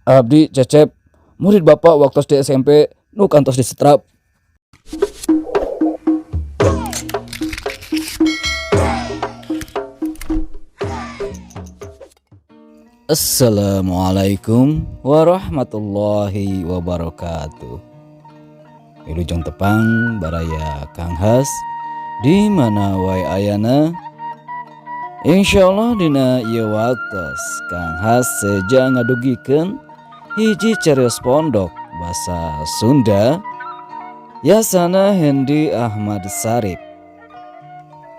Abdi Cecep, murid Bapak waktu di SMP nu kantos disetrap. Assalamualaikum warahmatullahi wabarakatuh. Wilujeng tepang baraya Kang Has di mana wae ayana. Insyaallah dina ieu waktos Kang Has seja ngadugikeun hiji carios pondok basa Sunda yasana Hendi Ahmad Sarip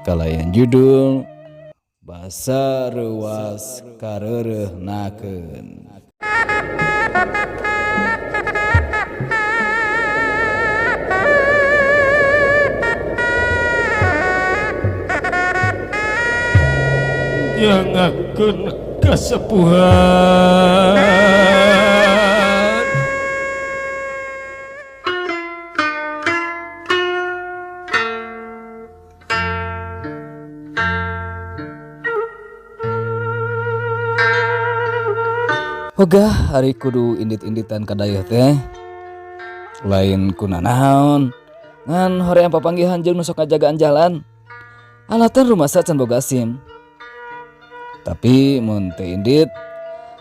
kalayan judul Basa Reuwas Kareureuhnakeun. Nyangakeun kasepuhan. Hogah ari kudu indit-inditan ka dayeuh teh lain kuna naon ngan hoream papanggihan jeung nu sok ngajagaan jalan alatan rumasa can boga SIM. Tapi mun teu indit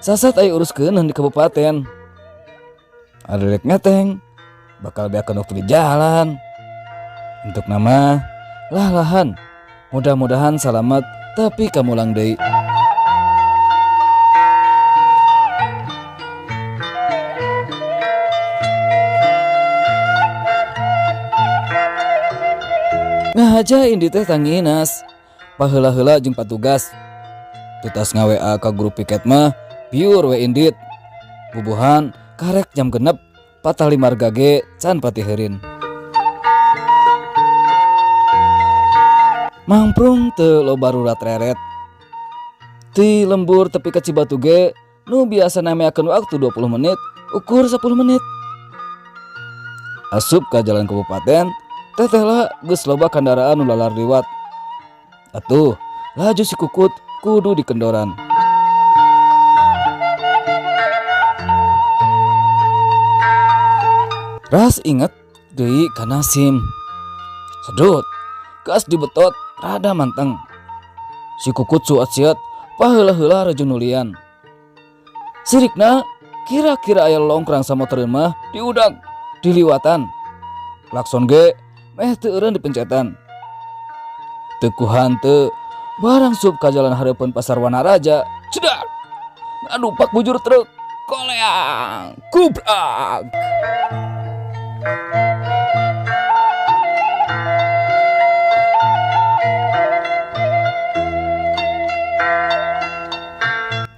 sasat aya uruskeun di kabupaten. Ari rek ngeteng bakal beakeun waktu di jalan. Untuk nama lah-lahan mudah-mudahan salamet tapi kamulang deui. Ngahaja indit teh tanginas paheula-heula jeung patugas. Tutas nga-WA ka grup piket mah piur we indit. Bubuhan karek jam 6 patali marga ge can patiheurin. Mangprung teu loba rurat reret. Ti lembur tepi ka Cibatu ge nu biasa nameakeun waktu 20 menit ukur 10 menit. Asup ka jalan kabupaten teteh lah geus loba kendaraan nu lalar liwat. Atuh laju si kukut kudu dikendoran. Ras inget deui kana SIM. Sedut gas dibetot rada manteng. Si kukut suat-siat paheula-heula reju nulian. Sirikna kira-kira aya longkrang samotoreun mah diudag diliwatan. Klakson ge meh teu eureun dipencetan. Teu kuhan teu barang sup ka jalan hareupeun pasar Wanaraja, cedak. Ngadupak bujur truk, koleang, kubrak.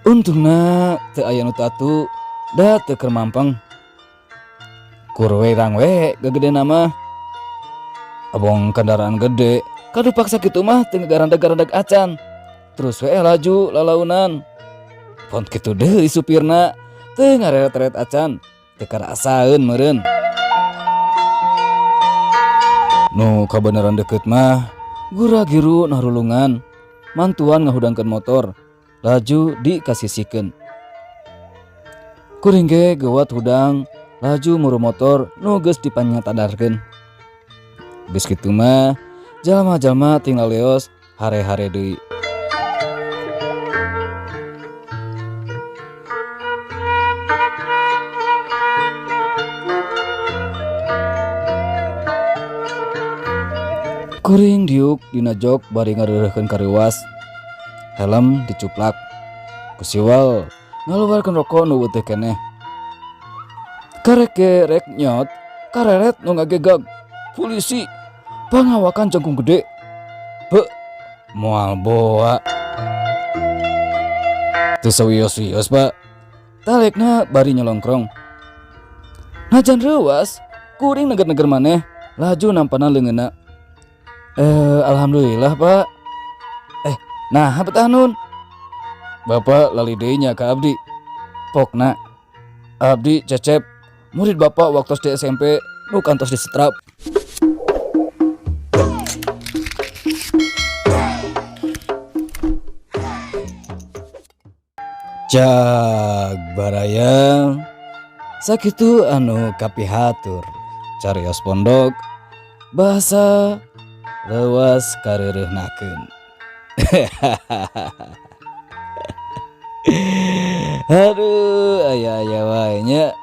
Untungna teu aya nu tatu da teu keur mampeng. Kur werang we gagedena mah. Abong kendaraan gede kadupak sakitu mah teu ngagarandeg-garandeg acan. Terus we laju lalaunan. Pon kitu deui supirna teu ngareret-eret acan, teu karasaeun meureun. Nu kabeneran deukeut mah gura-giru narulungan, mantuan ngahudangkeun motor, laju dikasisikeun. Kuring ge geuwat hudang, laju muru motor nu geus dipanyatadarkeun. Geus kitu mah jalma-jalma tinggal leos hare-hare deui. Kuring diuk dina jok bari ngareureuhkeun kareuwas. Helm dicuplak. Ku siwal ngaluarkeun rokok nu weuteuk keneh. Karek ge rek nyot, kareret nu ngagegag. Polisi pangawakan jangkung gede. Be, moal boa. Teu sawios-wios, Pak. Talekna bari nyolongkrong. Najan reuwas, kuring neger-neger maneh laju nampana leungeunna. Alhamdulillah, Pak. Nah, betah nun. Bapak lali deui nya ka abdi. Pokna abdi Cecep, murid Bapak waktu di SMP nu kantos disetrap. Cag Baraya sakitu anu kapihatur carios pondok bahasa leuwas kareureuhnakeun. Aduh aya-aya wae nya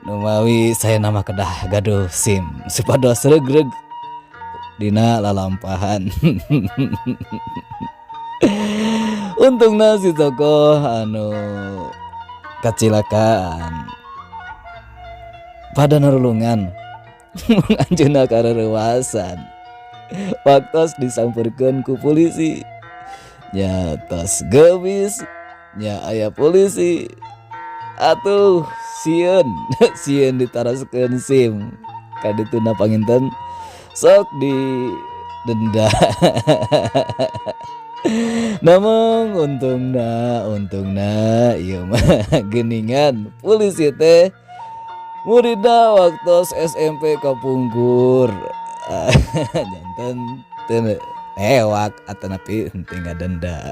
numawi saena mah kedah gaduh SIM supados regreg dina lalampahan. Untungna si tokoh anu kacilakaan pada narulungan anjeunna kareurewasan waktos disampeurkeun ku polisi nya tos geumis nya aya polisi atuh sieun sieun ditaroskeun SIM kadituna panginten sok di denda. Namun untungna untungna ieu mah geuningan polisi teh muridna waktos SMP kapungkur janten teu newak atanapi henteu ngadenda.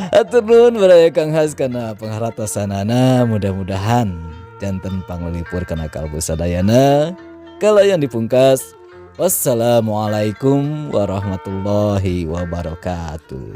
Hatur nuhun baraya Kang Has kana pangharatosanana, mudah-mudahan janten panglipur kana kalbu sadayana. Kalayan dipungkas, wassalamualaikum warahmatullahi wabarakatuh.